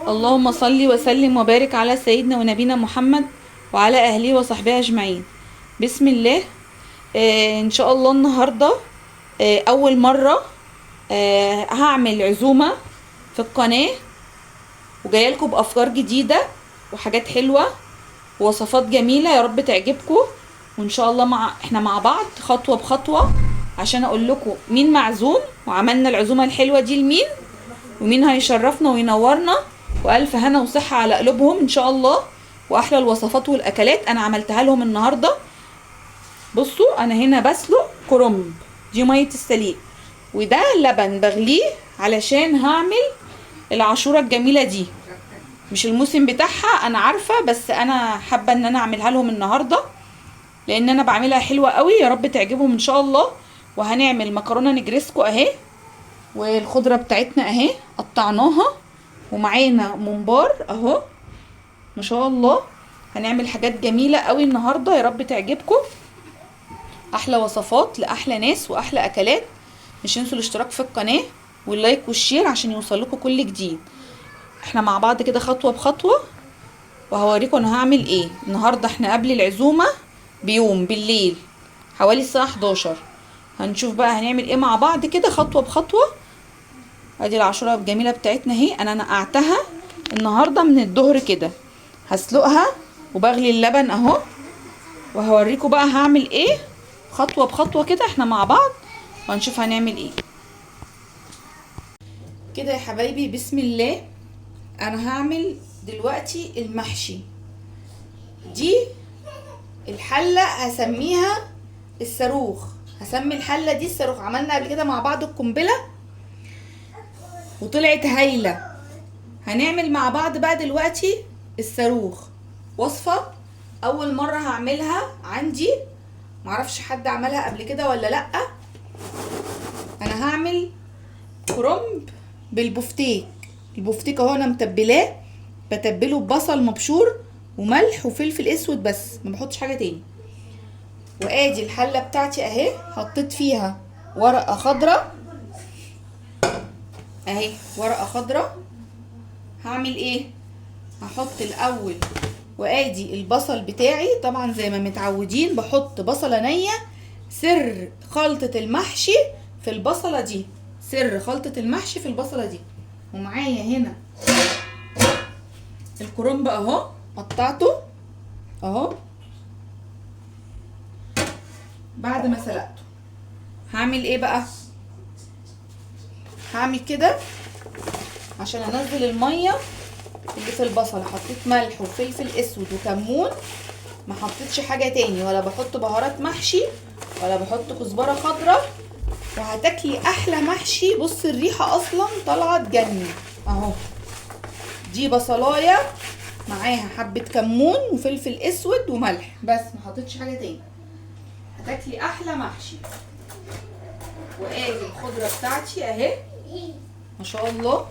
اللهم صل وسلم وبارك على سيدنا ونبينا محمد وعلى اهله وصحبه اجمعين. بسم الله. ان شاء الله النهارده اول مرة هعمل عزومة في القناة، وجاية لكم بافكار جديدة وحاجات حلوة ووصفات جميلة يا رب تعجبكم. وان شاء الله احنا مع بعض خطوة بخطوة عشان اقول لكم مين معزوم وعملنا العزومة الحلوة دي لمين، ومين هيشرفنا وينورنا، والف هنا وصحة على قلوبهم ان شاء الله. واحلى الوصفات والاكلات انا عملتها لهم النهارده. بصوا انا هنا بسلق كرنب، دي مية السليق، وده لبن بغليه علشان هعمل العاشوره الجميلة دي. مش الموسم بتاعها انا عارفه، بس انا حابة ان انا اعملها لهم النهارده لان انا بعملها حلوة قوي، يا رب تعجبهم ان شاء الله. وهنعمل مكرونه نجرسكو اهي، والخضره بتاعتنا اهي قطعناها، ومعانا ممبار اهو ما شاء الله. هنعمل حاجات جميلة قوي النهارده يا رب تعجبكم. احلى وصفات لاحلى ناس واحلى اكلات. مش تنسوا الاشتراك في القناة وال like وال share عشان يوصل لكم كل جديد. احنا مع بعض كده خطوة بخطوة، وهوريكم انا هعمل ايه النهارده. احنا قبل العزومة بيوم بالليل حوالي الساعة 11، هنشوف بقى هنعمل ايه مع بعض كده خطوة بخطوة. ادي العاشوره الجميلة بتاعتنا اهي، انا نقعتها النهارده من الظهر كده، هسلقها وبغلي اللبن اهو، وهوريكم بقى هعمل ايه خطوة بخطوة كده. احنا مع بعض وهنشوف هنعمل ايه كده يا حبايبي. بسم الله. انا هعمل دلوقتي المحشي. دي الحلة هسميها الصاروخ، هسمي الحلة دي الصاروخ. عملنا قبل كده مع بعض القنبلة وطلعت هايلة. هنعمل مع بعض بقى دلوقتي الصاروخ، وصفه اول مرة هعملها عندي، معرفش حد عملها قبل كده ولا لا. انا هعمل كرنب بالبفتيك. البفتيك اهو انا متبلاه، بتبله ببصل مبشور وملح وفلفل اسود بس، ما بحطش حاجة تاني. وادي الحلة بتاعتي اهي، حطيت فيها ورقة خضراء اهي، ورقة خضراء. هعمل ايه؟ هحط الاول، وادي البصل بتاعي طبعا زي ما متعودين بحط بصله نيه. سر خلطه المحشي في البصله دي، سر خلطه المحشي في البصله دي. ومعايا هنا الكرنب اهو، قطعته اهو بعد ما سلقته. هعمل ايه بقى؟ هعمل كده عشان انزل المية اللي في البصله. حطيت ملح وفلفل اسود وكمون، ما حطيتش حاجة تاني، ولا بحط بهارات محشي ولا بحط كزبره خضراء، وهتاكلي احلى محشي. بص الريحة اصلا طالعه تجنن اهو. دي بصلايه معاها حبه كمون وفلفل اسود وملح بس، ما حطيتش حاجة تاني. هتاكلي احلى محشي. وادي الخضرة بتاعتي اهي ما شاء الله،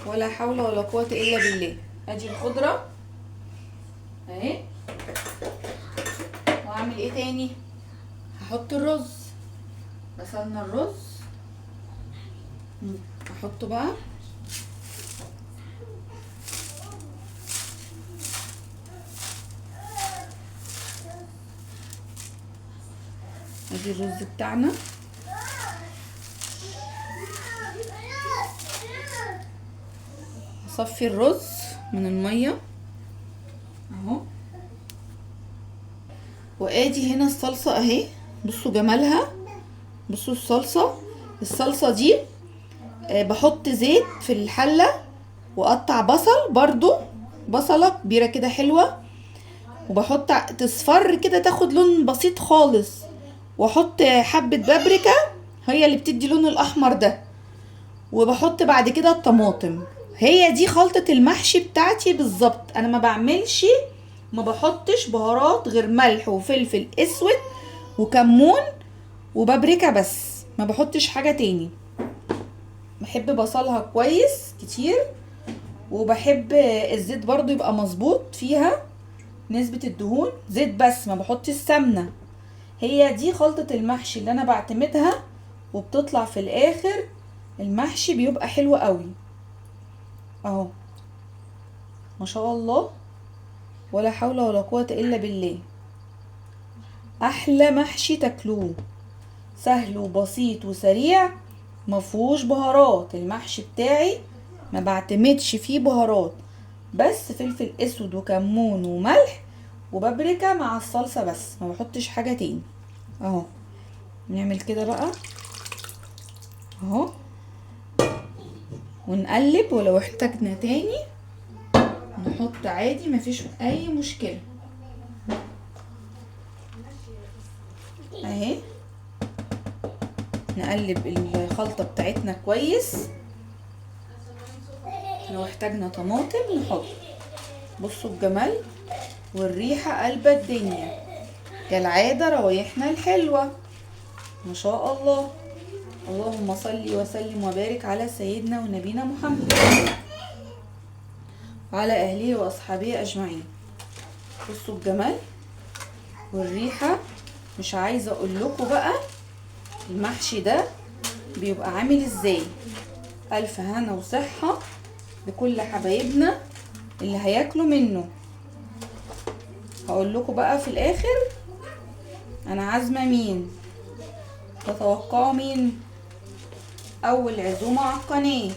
ولا حول ولا قوة الا بالله. ادي الخضرة اهي. وهعمل ايه تاني؟ هحط الرز. غسلنا الرز، احطه بقى. ادي الرز بتاعنا. اصفي الرز من المية اهو. وادي هنا الصلصه اهي، بصوا جمالها، بصوا الصلصه. الصلصه دي بحط زيت في الحلة واقطع بصل برضو، بصله كبيرة كده حلوة، وبحط تصفر كده تاخد لون بسيط خالص، واحط حبه بابريكا هي اللي بتدي لون الاحمر ده، وبحط بعد كده الطماطم. هي دي خلطة المحشي بتاعتي بالظبط. انا ما بعملش، ما بحطش بهارات غير ملح وفلفل اسود وكمون وبابريكا بس، ما بحطش حاجة تاني. بحب بصلها كويس كتير، وبحب الزيت برضو يبقى مظبوط فيها نسبة الدهون، زيت بس ما بحطش سمنة. هي دي خلطة المحشي اللي انا بعتمدها، وبتطلع في الاخر المحشي بيبقى حلو قوي. اهو ما شاء الله، ولا حول ولا قوة الا بالله. احلى محشي تاكلوه، سهل وبسيط وسريع، مفهوش بهارات. المحشي بتاعي ما بعتمدش فيه بهارات، بس فلفل اسود وكمون وملح وبابريكا مع الصلصة بس، ما بحطش حاجة تاني. اهو نعمل كده بقى اهو، ونقلب، ولو احتاجنا تاني نحط عادي، مفيش اي مشكلة. اهي نقلب الخلطة بتاعتنا كويس. لو احتاجنا طماطم نحط. بصوا الجمال والريحة قلبة الدنيا كالعادة، روايحنا الحلوة ما شاء الله. اللهم صل وسلم وبارك على سيدنا ونبينا محمد وعلى اهله واصحابه اجمعين. بصوا الجمال والريحة، مش عايزة اقول لكم بقى المحشي ده بيبقى عامل ازاي. الف هنا وصحة لكل حبايبنا اللي هياكلوا منه. هقول لكم بقى في الاخر انا عازمة مين، تتوقعوا مين؟ اول عزومة على القناة،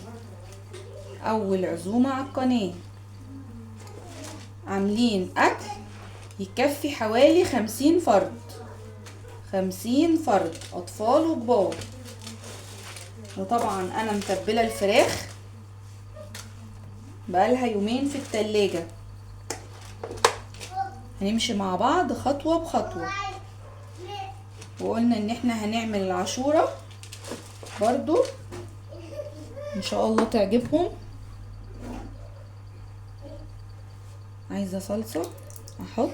اول عزومة على القناة. عاملين اكل يكفي حوالي 50 فرد، 50 فرد، اطفال وكبار. وطبعا انا متبله الفراخ بقالها يومين في التلاجة. هنمشي مع بعض خطوة بخطوة. وقلنا ان احنا هنعمل العاشورة برضو، ان شاء الله تعجبهم. عايزة صلصة احط،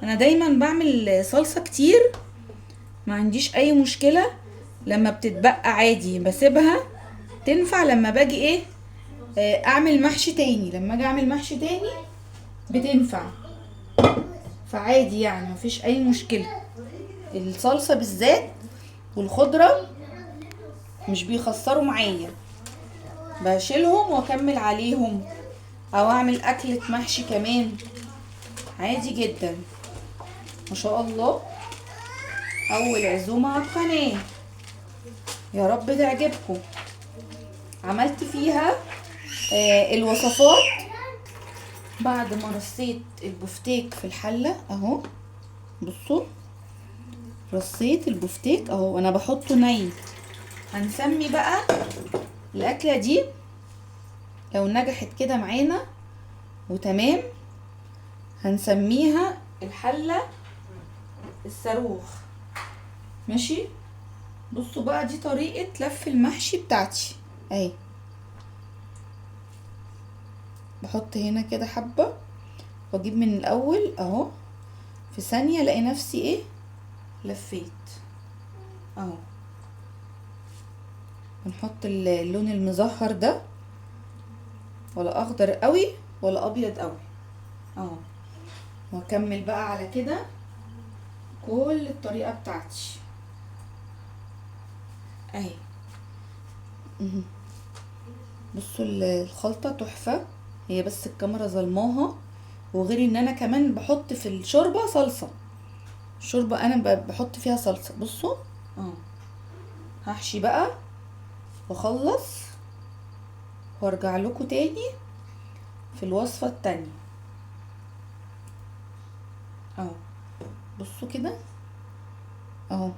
انا دايما بعمل صلصة كتير، ما عنديش اي مشكلة. لما بتتبقى عادي بسيبها تنفع لما باجي ايه اعمل محشي تاني. لما اجي اعمل محشي تاني بتنفع، فعادي يعني مفيش اي مشكلة. الصلصة بالذات والخضرة مش بيخسروا معايا، بشيلهم واكمل عليهم، او اعمل اكلة محشي كمان عادي جدا. ما شاء الله اول عزومة على القناة، يا رب تعجبكم. عملت فيها الوصفات بعد ما رصيت البفتيك في الحلة اهو. بصوا رصيت البفتيك اهو، انا بحطه ني. هنسمي بقى الاكلة دي لو نجحت كده معانا وتمام، هنسميها الحلة الصاروخ. ماشي. بصوا بقى دي طريقة لف المحشي بتاعتي اهي. بحط هنا كده حبة واجيب من الاول اهو، في ثانية الاقي نفسي ايه لفيت اهو. بنحط اللون المزهر ده، ولا اخضر قوي ولا ابيض قوي اهو. واكمل بقى على كده كل الطريقة بتاعتي اهي. بصوا الخلطة تحفة، هي بس الكاميرا ظلماها. وغير ان انا كمان بحط في الشوربة صلصة، الشوربة انا بحط فيها صلصة. بصوا اهو هحشي بقى واخلص وارجع لكم تاني في الوصفة التانية اهو. بصوا كده اهو،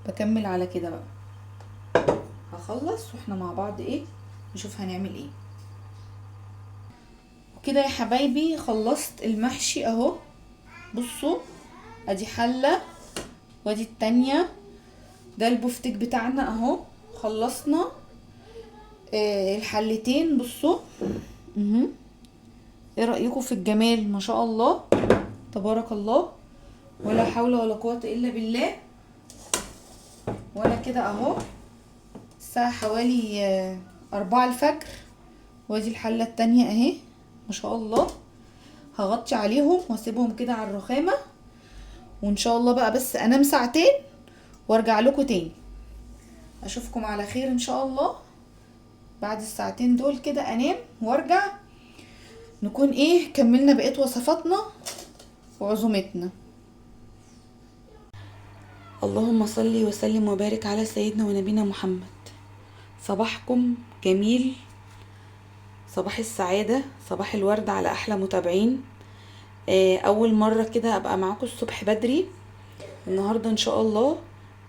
بكمل على كده بقى. هخلص واحنا مع بعض ايه نشوف هنعمل ايه. وكده يا حبايبي خلصت المحشي اهو. بصوا ادي حلة وادي التانية، ده البفتيك بتاعنا اهو. خلصنا الحلتين. بصوا ايه رأيكم في الجمال؟ ما شاء الله تبارك الله، ولا حول ولا قوة الا بالله. وانا كده اهو الساعة حوالي 4 الفجر، وادي الحلة التانية اهي ما شاء الله. هغطي عليهم واسيبهم كده على الرخامة، وان شاء الله بقى بس انام ساعتين وارجع لكم تاني. اشوفكم على خير ان شاء الله. بعد الساعتين دول كده انام وارجع، نكون ايه كملنا بقية وصفاتنا وعزومتنا. اللهم صل وسلم وبارك على سيدنا ونبينا محمد. صباحكم جميل، صباح السعادة، صباح الورد على أحلى متابعين. أول مرة كده أبقى معاكم الصبح بدري. النهاردة إن شاء الله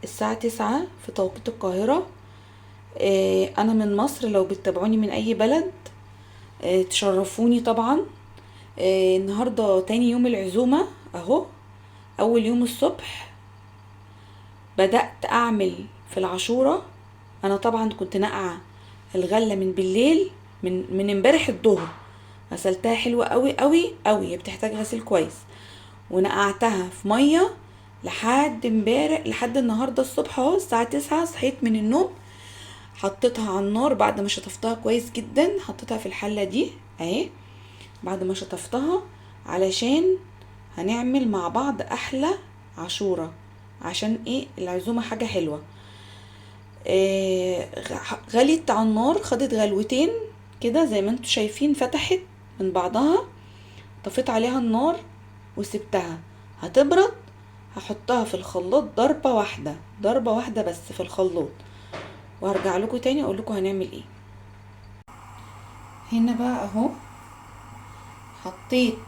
الساعة 9 في توقيت القاهرة. أنا من مصر، لو بتتابعوني من أي بلد تشرفوني طبعا. النهاردة تاني يوم العزومة أهو. أول يوم الصبح بدأت أعمل في العاشورة. أنا طبعا كنت نقعة الغلة من بالليل، من امبارح الظهر، غسلتها حلوة قوي قوي قوي، بتحتاج غسيل كويس، ونقعتها في مية لحد امبارح، لحد النهاردة الصبح اهو الساعة 9 صحيت من النوم، حطيتها على النار بعد ما شطفتها كويس جدا، حطيتها في الحلة دي اهي بعد ما شطفتها، علشان هنعمل مع بعض احلى عاشورة، عشان ايه العزومة حاجة حلوة. غليت على النار، خدت غلوتين كده زي ما انتوا شايفين، فتحت من بعضها، طفيت عليها النار وسبتها هتبرد. هحطها في الخلاط ضربة واحدة، ضربة واحدة بس في الخلاط، وهرجع لكم تاني اقول لكم هنعمل ايه. هنا بقى اهو حطيت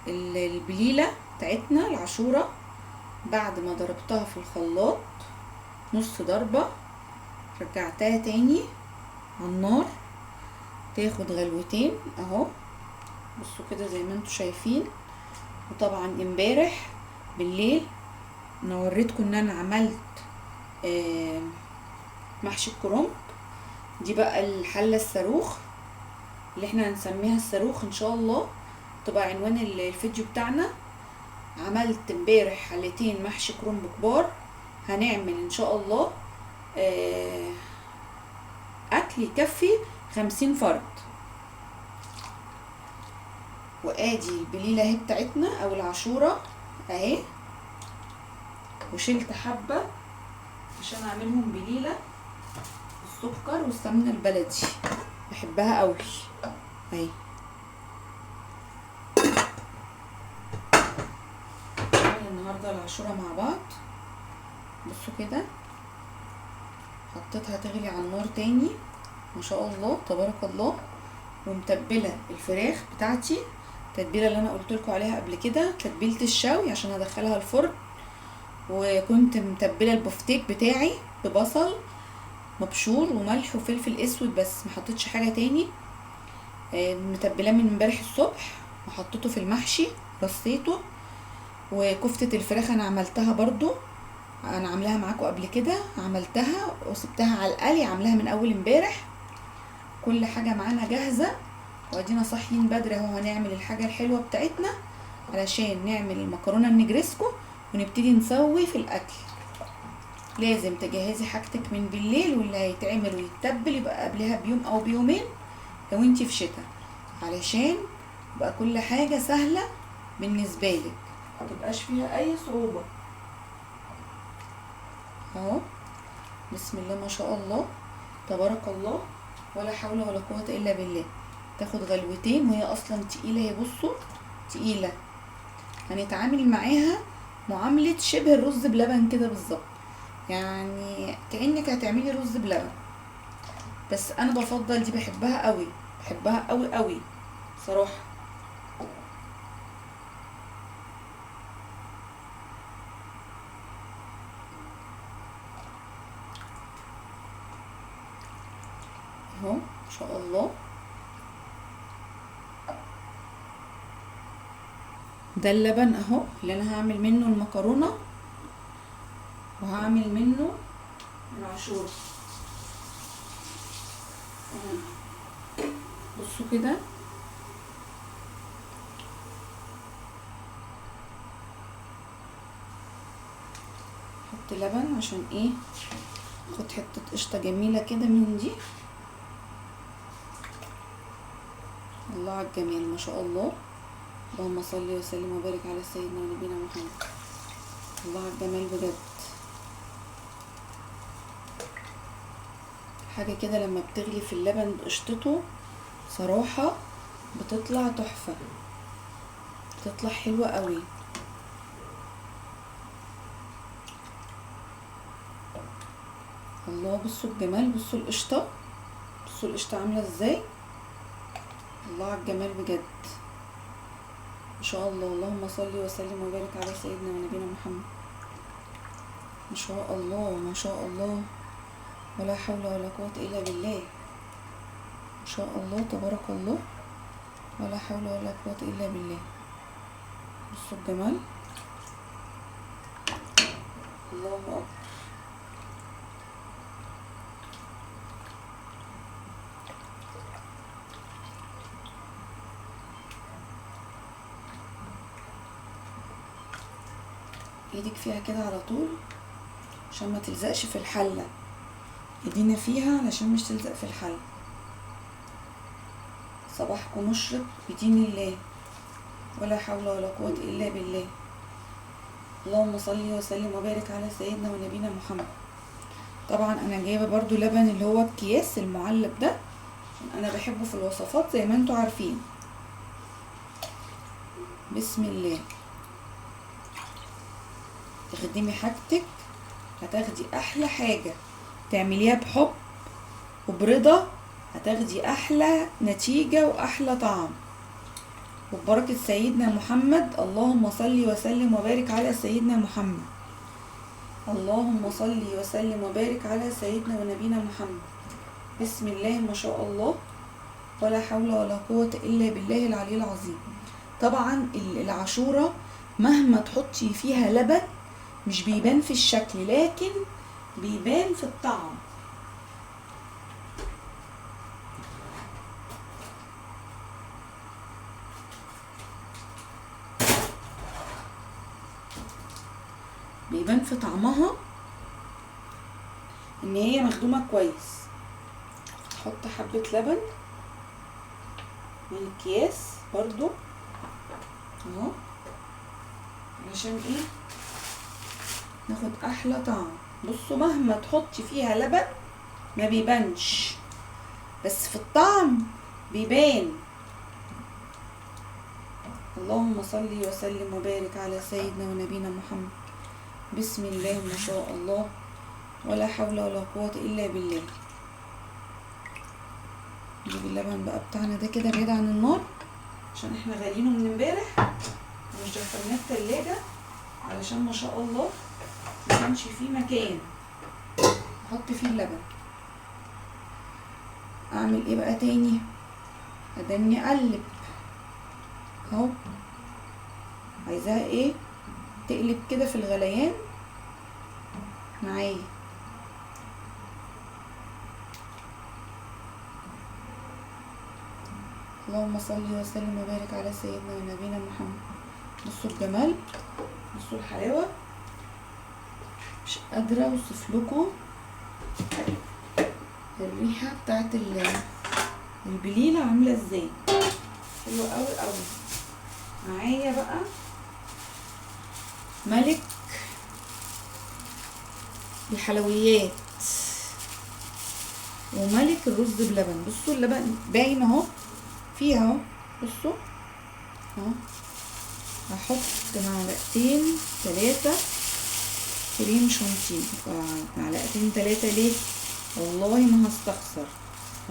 البليلة بتاعتنا العاشورة بعد ما ضربتها في الخلاط نص ضربة، رجعتها تاني على النار تاخد غلوتين اهو، بصوا كده زي ما انتوا شايفين. وطبعا امبارح بالليل انا وريتكم ان انا عملت محشي الكرنب. دي بقى الحلة الصاروخ اللي احنا هنسميها الصاروخ ان شاء الله، تبقى عنوان الفيديو بتاعنا. عملت امبارح حلتين محشي كرنب كبار، هنعمل ان شاء الله اكل يكفي 50 فرد. وادي البليله اهي بتاعتنا او العاشوره اهي، وشلت حبه عشان اعملهم بليلة بالسكر والسمنه البلدي، بحبها قوي اهي. نعمل النهارده العاشوره مع بعض. بصوا كده حطيتها تغلي على النار تاني، ما شاء الله تبارك الله. ومتبله الفراخ بتاعتي التتبيله اللي انا قلت لكم عليها قبل كده، تتبيله الشوي عشان ادخلها الفرن. وكنت متبله البفتيك بتاعي ببصل مبشور وملح وفلفل اسود بس، ما حطيتش حاجة تاني. متبلاه من امبارح الصبح وحطيته في المحشي، رصيته. وكفته الفراخ انا عملتها برضو، انا عاملاها معاكم قبل كده، عملتها وسبتها على القلي، عاملاها من اول امبارح. كل حاجة معانا جاهزة، وادينا صاحيين بدري اهو، هنعمل الحاجة الحلوة بتاعتنا علشان نعمل المكرونه النجرسكو ونبتدي نسوي في الاكل. لازم تجهزي حاجتك من بالليل، واللي هيتعمل ويتبل يبقى قبلها بيوم او بيومين لو انتي في شتا، علشان يبقى كل حاجة سهلة بالنسبة لك، متبقاش فيها اي صعوبة. اهو بسم الله ما شاء الله تبارك الله، ولا حول ولا قوة الا بالله. تاخد غلوتين وهي اصلا تقيلة، هي بصوا تقيلة، هنتعامل معاها معاملة شبه الرز بلبن كده بالظبط، يعني كانك هتعملي رز بلبن، بس انا بفضل دي، بحبها قوي، بحبها قوي قوي صراحة. اهو ان شاء الله. ده اللبن اهو اللي انا هعمل منه المكرونه وهعمل منه العاشوره. بصوا كده احط لبن عشان ايه، اخد حتة قشطه جميلة كده من دي. الله على الجمال ما شاء الله، اللهم صل وسلم وبارك على سيدنا ونبينا محمد. الله على الجمال بجد. حاجة كده لما بتغلي في اللبن بقشطته صراحة بتطلع تحفة، بتطلع حلوة قوي. الله، بصوا الجمال، بصوا القشطة، بصوا القشطة عاملة ازاي. الله على الجمال بجد، ما شاء الله. اللهم صل وسلم وبارك على سيدنا ونبينا محمد. ما شاء الله ما شاء الله، ولا حول ولا قوة إلا بالله. ما شاء الله تبارك الله، ولا حول ولا قوة إلا بالله. بصوا الجمال، الله أكبر. ايدك فيها كده على طول عشان ما تلزقش في الحلة، ايدينا فيها علشان مش تلزق في الحلة. صباحكم مشرق بدين الله، ولا حول ولا قوة إلا بالله. اللهم صل وسلم وبارك على سيدنا ونبينا محمد. طبعا انا جايبه برضو لبن اللي هو الكياس المعلب ده، عشان انا بحبه في الوصفات زي ما انتوا عارفين. بسم الله. تخدمي حاجتك هتاخدي احلى حاجة، تعمليها بحب وبرضا هتاخدي احلى نتيجة واحلى طعم. وببركة سيدنا محمد، اللهم صل وسلم وبارك على سيدنا محمد. اللهم صل وسلم وبارك على سيدنا ونبينا محمد. بسم الله ما شاء الله، ولا حول ولا قوة إلا بالله العلي العظيم. طبعا العاشورة مهما تحطي فيها لبن مش بيبان في الشكل، لكن بيبان في الطعم. بيبان في طعمها ان هي مخدومة كويس. احط حبة لبن من الكياس برضو اهو، علشان ايه؟ ناخد احلى طعم. بصوا مهما تحطي فيها لبن ما بيبانش، بس في الطعم بيبان. اللهم صل وسلم وبارك على سيدنا ونبينا محمد. بسم الله ما شاء الله، ولا حول ولا قوة إلا بالله. نجيب اللبن بقى بتاعنا ده كده بعيد عن النار، عشان احنا غالينه من امبارح ومش دخلناه التلاجة، علشان ما شاء الله ما كانش فيه مكان احط فيه اللبن. اعمل ايه بقى تاني؟ ادني اقلب اهو، عايزاها ايه؟ تقلب كده في الغليان معايا. اللهم صل وسلم وبارك على سيدنا ونبينا محمد. بصوا الجمال، بصوا الحلاوة، مش قادرة اوصف لكم الريحة بتاعت البليله عامله ازاي، حلوة قوي قوي. معايا بقى ملك الحلويات وملك الرز بلبن. بصوا اللبن باين اهو فيها اهو، بصوا اهو. هحط معلقتين 3 كريم شانتيه، معلقتين 3 ليه؟ والله ما هستخسر،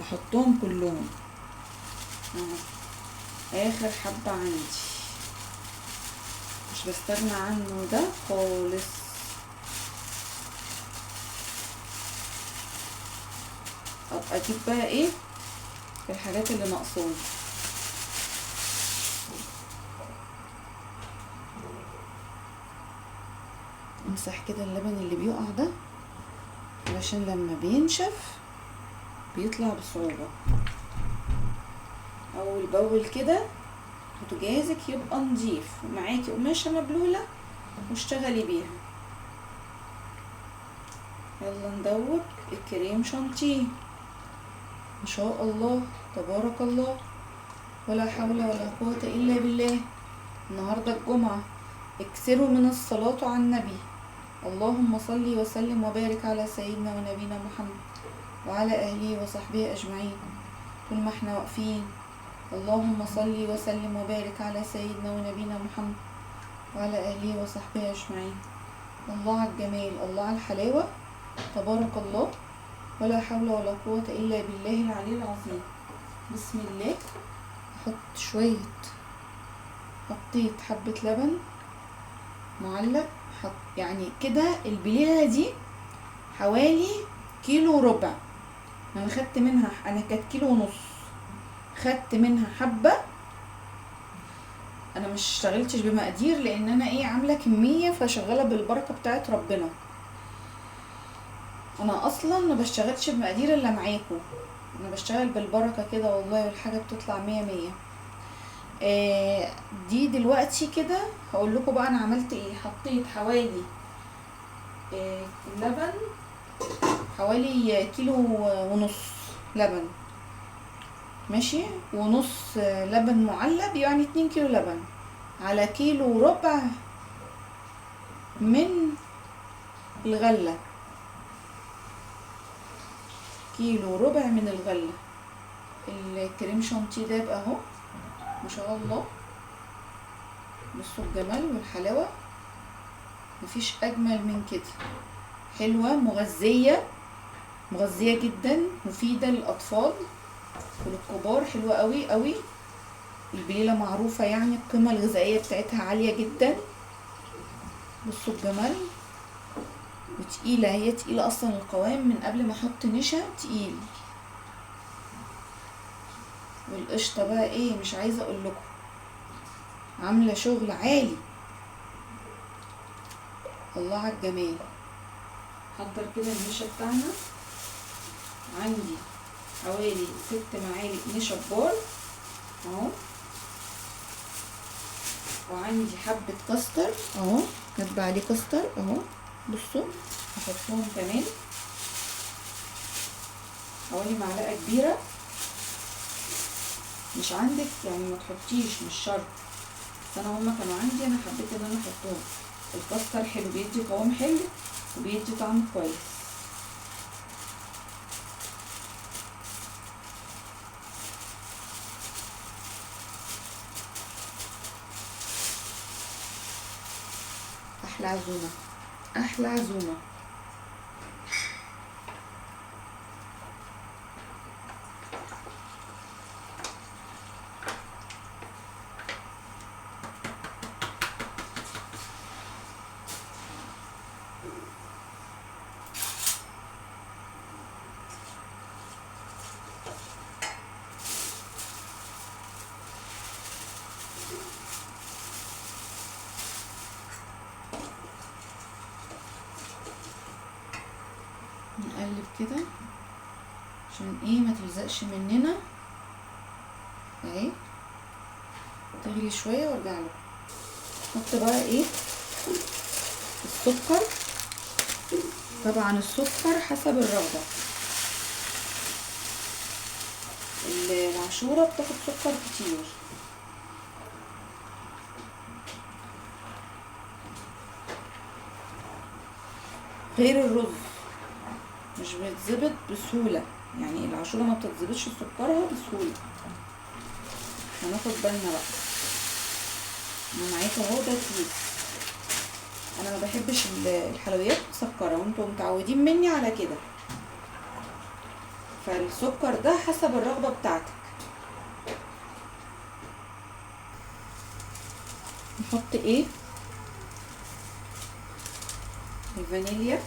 هحطهم كلهم اهو. اخر حبة عندي مش بستغنى عنه ده خالص. ابقى اجيب بقى ايه الحاجات اللي ناقصاني. امسح كده اللبن اللي بيقع ده، علشان لما بينشف بيطلع بصعوبة. اول باول كده بوتاجازك يبقى نضيف ومعاكي قماشة مبلولة واشتغلي بيها. يلا ندوب الكريم شانتيه. ما شاء الله تبارك الله، ولا حول ولا قوة إلا بالله. النهاردة الجمعة، اكثروا من الصلاة على النبي. اللهم صل وسلم وبارك على سيدنا ونبينا محمد. وعلى أهله وصحبه أجمعين. طول ما احنا واقفين، اللهم صل وسلم وبارك على سيدنا ونبينا محمد وعلى أهله وصحبه أجمعين. الله على الجمال، الله على الحلاوة، تبارك الله، ولا حول ولا قوة إلا بالله العلي العظيم. بسم الله. أحط شوية، حطيت حبة لبن معلب، حط يعني كده البليلة دي حوالي كيلو وربع، انا خدت منها، انا كانت كيلو ونص، خدت منها حبة. انا مش اشتغلتش بمقادير لان انا ايه عاملة كمية، فشغالة بالبركة بتاعت ربنا. انا اصلا ما بشتغلش بمقادير الا معاكم، انا بشتغل بالبركة كده والله، والحاجة بتطلع مية مية. دي دلوقتي كده هقول لكم بقى انا عملت ايه. حطيت حوالي لبن، حوالي كيلو ونص لبن، ماشي، ونص لبن معلب، يعني 2 كيلو لبن على كيلو وربع من الغلة، كيلو وربع من الغلة. الكريم شانتيه ده بقى اهو ما شاء الله، بصوا الجمال والحلاوة، مفيش اجمل من كده. حلوة، مغذية، مغذية جدا، مفيدة للاطفال وللكبار، حلوة قوي قوي. البليلة معروفة يعني القيمة الغذائية بتاعتها عالية جدا. بصوا الجمال، وتقيلة، هي تقيلة اصلا القوام من قبل ما احط نشا تقيل. والقشطة بقى ايه، مش عايزة اقول لكم، عاملة شغل عالي. الله على الجمال. حضر كده النشا بتاعنا، عندي حوالي 6 معالق نشا كبار اهو، وعندي حبة كاستر اهو، كاتبه عليه كاستر اهو، بصوا هحطهم كمان حوالي معلقة كبيرة. مش عندك يعني ما تحطيش، مش شرط، بس انا هما كانوا عندي، انا حبيت ان انا احطهم. الكاستر حلو، بيدي قوام حلو وبيدي طعم كويس. احلى عزومة، احلى عزومة. نقلب كده عشان ايه ما تلزقش مننا اهي، تغلي شوية وارجع لكم. نحط بقى ايه السكر، طبعا السكر حسب الرغبة، العاشوره بتاخد سكر كتير. غير الرز مش بيتظبط بسهولة، يعني العاشوره ما بتتظبطش سكرها بسهولة، هناخد بالنا بقى. انا معاكم اهو، ده كيس. انا ما بحبش الحلويات مسكره، وانتم متعودين مني على كده، فالسكر ده حسب الرغبة بتاعتك. نحط ايه الفانيليا،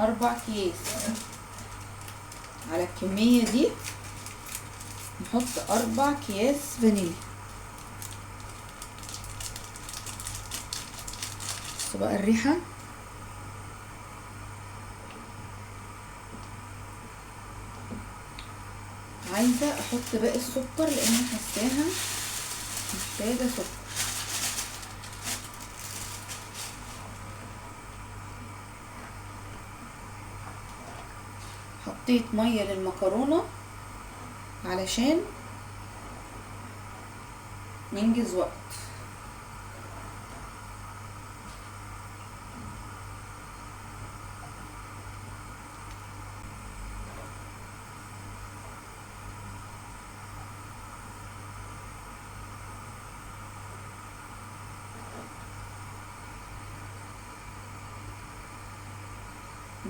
4 اكياس على الكمية دي، نحط 4 اكياس فانيليا. بصوا بقى الريحة، عايزة احط باقي السكر لان حاساها محتاجة سكر. حطيت مية للمكرونه علشان ننجز وقت.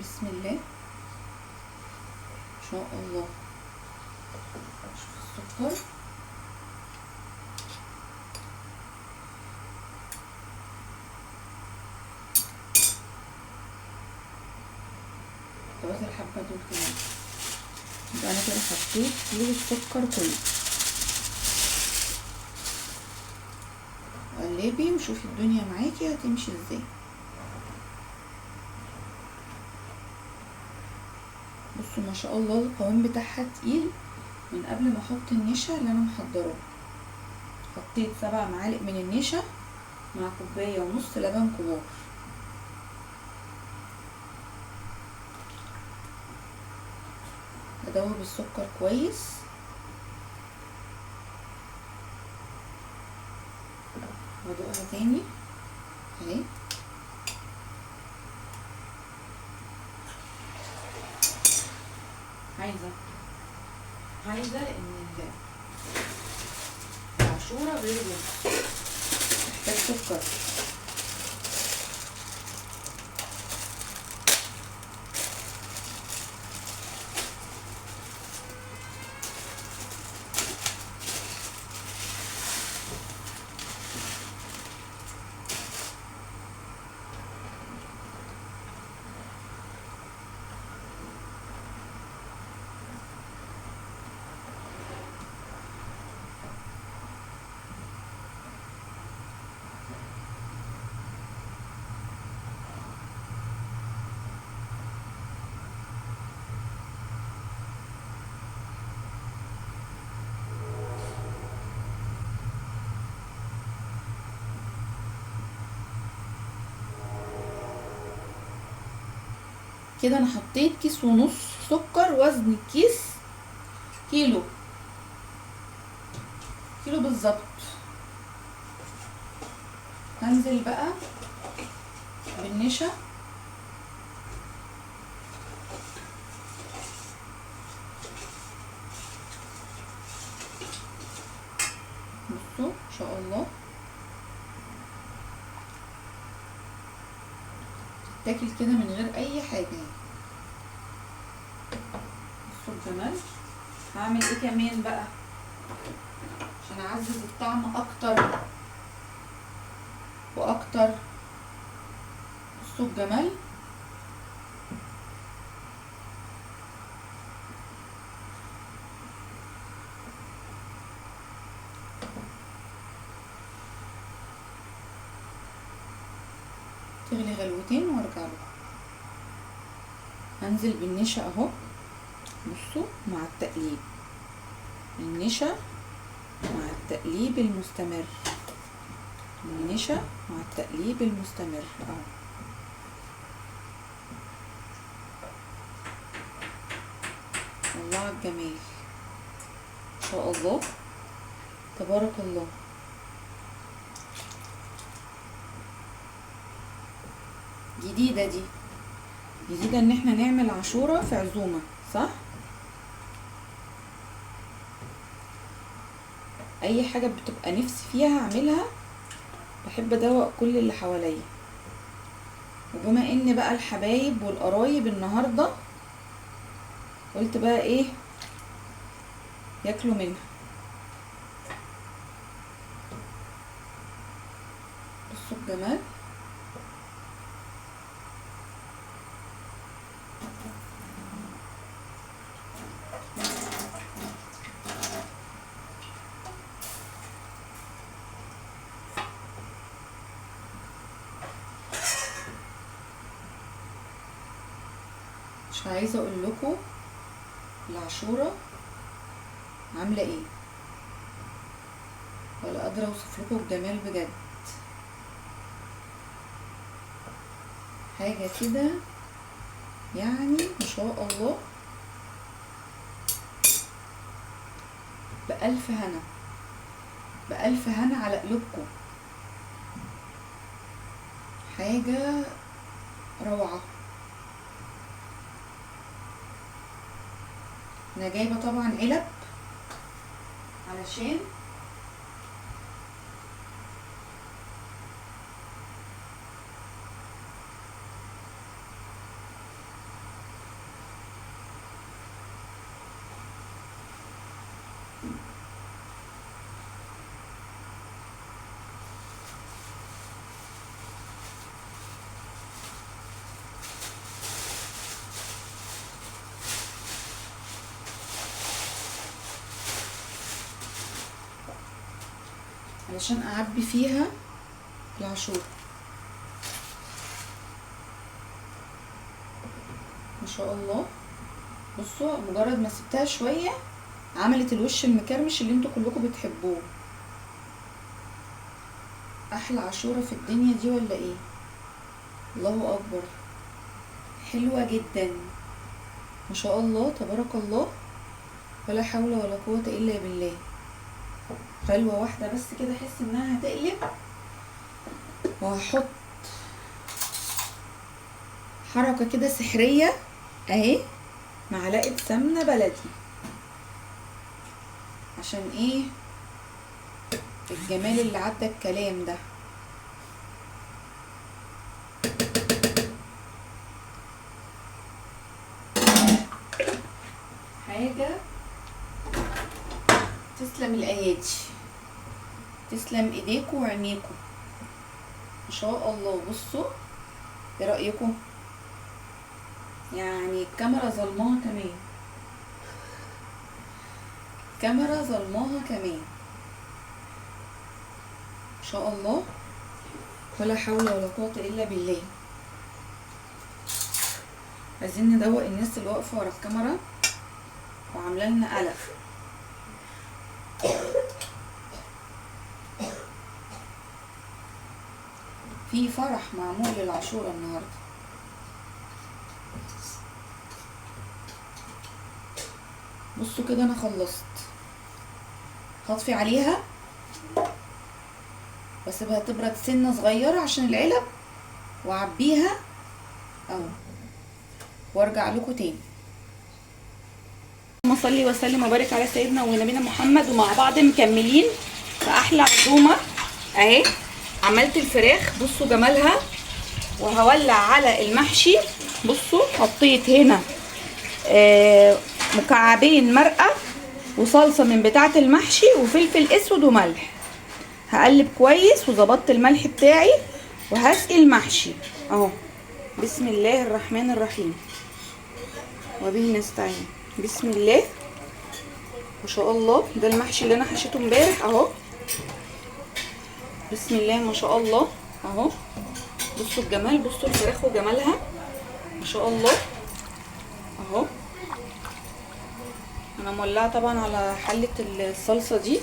بسم الله ان شاء الله. شوف السكر، بس الحبة دول كمان. يبقى انا كده حطيت كيلو السكر كله. قلبي وشوفي الدنيا معاكي هتمشي ازاي. بصوا ما شاء الله القوام بتاعها تقيل من قبل ما احط النشا اللي انا محضراه. حطيت 7 معالق من النشا مع 1.5 كوباية لبن كبار. ادوب السكر كويس. وادوقها تاني اهي. عايزه ان العاشوره غير محتاج سكر. كده انا حطيت 1.5 كيس سكر، وزن الكيس كيلو بالظبط. هنزل بقى بالنشا. بصوا ان شاء الله تاكل كده من غير اي حاجة. بصوا الجمال. هعمل ايه كمان بقى عشان اعزز الطعم اكتر واكتر؟ بصوا الجمال. تغلي غلوتين وارجع لكم. هنزل بالنشا اهو. بصوا مع التقليب، النشا مع التقليب المستمر، النشا مع التقليب المستمر اهو. الله على الجمال ان شاء الله تبارك الله. جديدة دي، جديدة ان احنا نعمل عاشورة في عزومة، صح؟ اي حاجة بتبقى نفسي فيها اعملها، بحب ادوق كل اللي حواليا. وبما ان بقى الحبايب والقرايب النهاردة، قلت بقى ايه ياكلوا منها. بصوا الجمال. مش عايزه اقول لكم العاشوره عامله ايه، ولا قادرة اوصف لكم الجمال بجد. حاجة كده يعني ما شاء الله، بألف هنا. بألف هنا على قلوبكم. حاجة روعة. انا جايبة طبعا علب علشان اعبي فيها العاشوره. ما شاء الله. بصوا مجرد ما سبتها شوية عملت الوش المكرمش اللي انتوا كلكم بتحبوه. احلى عاشوره في الدنيا دي ولا ايه؟ الله اكبر، حلوة جدا ما شاء الله تبارك الله، ولا حول ولا قوة الا بالله. حلوة واحدة بس كده احس انها هتقلب. وهحط حركة كده سحريه اهي، معلقه سمنه بلدي عشان ايه الجمال اللي عدى الكلام ده. حاجة تسلم الايادي، تسلم ايديكم وعينيكم ما شاء الله. بصوا ايه رايكم؟ يعني الكاميرا ظلماها كمان، الكاميرا ظلماها كمان ما شاء الله، ولا حول ولا قوة الا بالله. عايزين ندوق الناس اللي واقفة ورا الكاميرا وعامله لنا قلق. في فرح معمول للعاشوره النهارده. بصوا كده انا خلصت، هطفي عليها واسيبها تبرد سنة صغيرة عشان العلب، واعبيها اهو وارجع لكم تاني. اللهم صل وسلم وبارك على سيدنا ونبينا محمد. ومع بعض مكملين في احلى عزومة اهي. عملت الفراخ بصوا جمالها، وهولع على المحشي. بصوا حطيت هنا مكعبين مرقه وصلصه من بتاعه المحشي وفلفل اسود وملح. هقلب كويس وظبطت الملح بتاعي وهسقي المحشي اهو. بسم الله الرحمن الرحيم وبه نستعين. بسم الله ما شاء الله. ده المحشي اللي انا حشيته امبارح اهو. بسم الله ما شاء الله اهو. بصوا الجمال، بصوا الفراخ وجمالها ما شاء الله اهو. انا مولعه طبعا على حله الصلصه دي،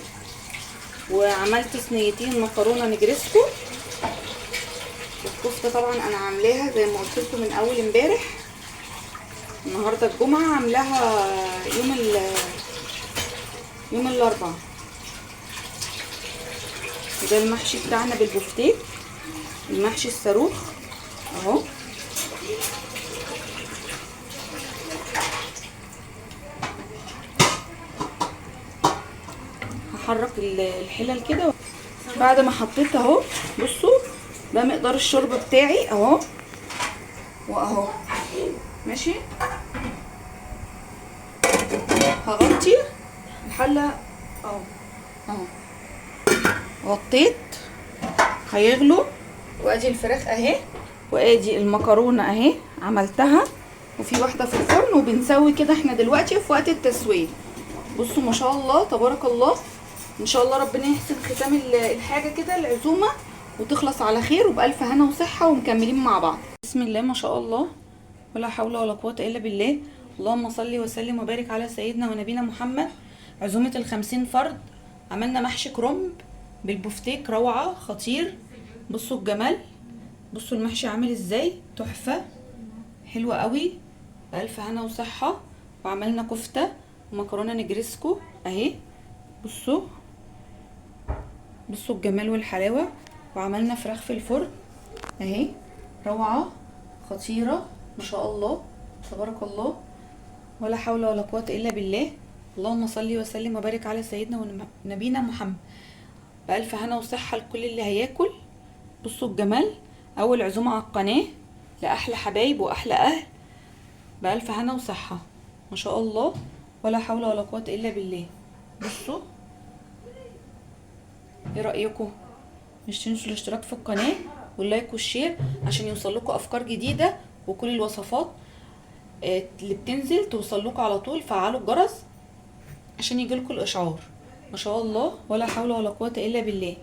وعملت صينيتين مكرونه نجرسكو. الكفتة طبعا انا عاملاها زي ما قلت لكم من اول امبارح. النهارده الجمعة، عاملاها يوم الاربعاء. وده المحشي بتاعنا بالبفتيك، المحشي الصاروخ اهو. هحرك الحلل كده بعد ما حطيت اهو. بصوا ده مقدار الشوربة بتاعي اهو واهو ماشي. هغطي الحلة اهو اهو، غطيت، هيغلو. وادي الفراخ اهي، وادي المكرونه اهي عملتها، وفي واحدة في الفرن وبنسوي كده احنا دلوقتي في وقت التسوية. بصوا ما شاء الله تبارك الله، ان شاء الله ربنا يحسن ختام الحاجة كده العزومة وتخلص على خير وبالف هنا وصحة ومكملين مع بعض. بسم الله ما شاء الله، ولا حول ولا قوة الا بالله. اللهم صل وسلم وبارك على سيدنا ونبينا محمد. عزومة 50 فرد، عملنا محشي كرنب بالبفتيك روعه خطير. بصوا الجمال، بصوا المحشي عامل ازاي، تحفة حلوة قوي، بالف هنا وصحة. وعملنا كفته ومكرونه نجرسكو اهي. بصوا بصوا الجمال والحلاوه. وعملنا فراخ في الفرن اهي، روعه خطيرة ما شاء الله تبارك الله، ولا حول ولا قوة الا بالله. اللهم صل وسلم وبارك على سيدنا ونبينا محمد. بألف هنا وصحة لكل اللي هياكل. بصوا الجمال، اول عزومة على القناة لاحلى حبايب واحلى اهل. بألف هنا وصحة ما شاء الله، ولا حول ولا قوة الا بالله. بصوا ايه رايكم؟ مش تنسوا الاشتراك في القناة وال like وال share عشان يوصل لكم افكار جديدة، وكل الوصفات اللي بتنزل توصل لكم على طول. فعلوا الجرس عشان يجيلكم الاشعار. ما شاء الله ولا حول ولا قوة الا بالله.